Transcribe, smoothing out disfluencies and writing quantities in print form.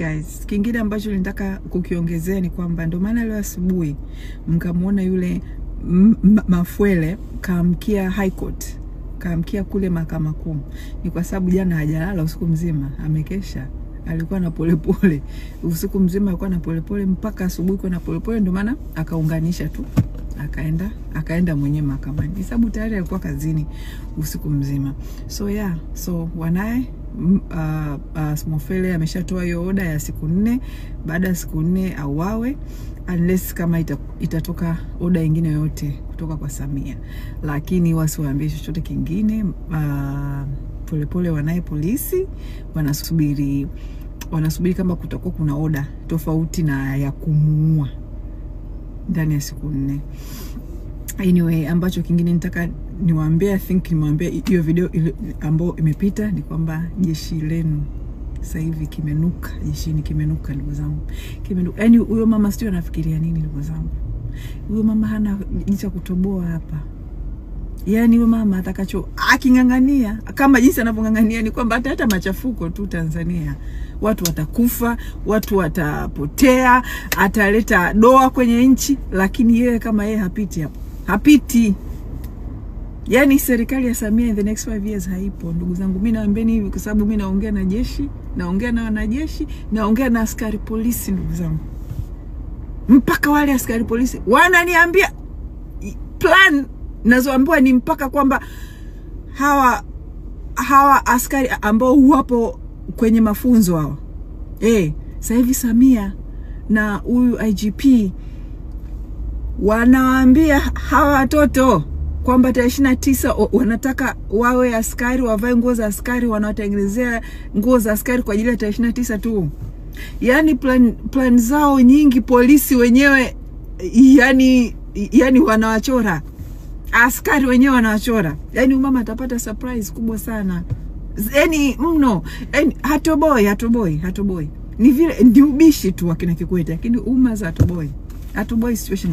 guys, kingine ambacho nitaka kukiongezea ni kwamba ndio maana leo asubuhi mkamuona yule Mafwele kaamkia High Court, kaamkia kule mahakama kuu. Ni kwa sababu jana hajalala usiku mzima, amekesha. Alikuwa na polepole usiku mzima, alikuwa na polepole mpaka asubuhi kwa na polepole, ndio maana akaunganisha tu akaenda mwenyewe mahakamani, sababu tayari alikuwa kazini usiku mzima. So yeah, so wanaye Mafwele ameshatoa hiyo oda ya siku 4. Baada ya siku 4 auawe, unless kama itatoka oda nyingine yoyote kutoka kwa Samia. Lakini wasiwaambie chochote kingine. Polepole wanaye polisi wanasubiri kama kutakuwa kuna oda tofauti na ya kumuua ndani ya siku 4. Anyway, ambacho kingine nitaka niwaambie, I think niwaambie hiyo video ambayo imepita, ni kwamba jeshi lenu sasa hivi kimenuka. Jeshini kimenuka, ndugu zangu, kimenuka. Yaani huyo mama sio anafikiria nini, ndugu zangu. Huyo mama hana jicho kutoboa hapa. Yaani huyo mama atakacho akingangania kama jinsi anavyongangania ni kwamba hata machafuko tu Tanzania, watu watakufa, watu watapotea, ataleta doa kwenye nchi, lakini yeye kama yeye hapiti hapo. Hapiti. Yaani serikali ya Samia in the next 5 years haipo, ndugu zangu. Mimi naambieni hivi kwa sababu mimi naongea na jeshi, naongea na wanajeshi, naongea na askari polisi, ndugu zangu. Mpaka wale askari polisi wananiambia plan nazoambiwa ni mpaka kwamba hawa askari ambao wapo kwenye mafunzo hawa. Sasa hivi Samia na huyu IGP wanawaambia hawa watoto kwamba tarehe 29 wanataka wawe askari, wavae nguo za askari, wanawatengenezea nguo za askari kwa ajili ya tarehe 29 tu. Yaani plan zao nyingi polisi wenyewe, yani wanawachora. Askari wenyewe wanawachora. Yaani mama atapata surprise kubwa sana. Yaani mno. Yaani hatoboi. Ni vile ni ubishi tu akina Kikwete, lakini umma za hatoboi. Hatoboi situation.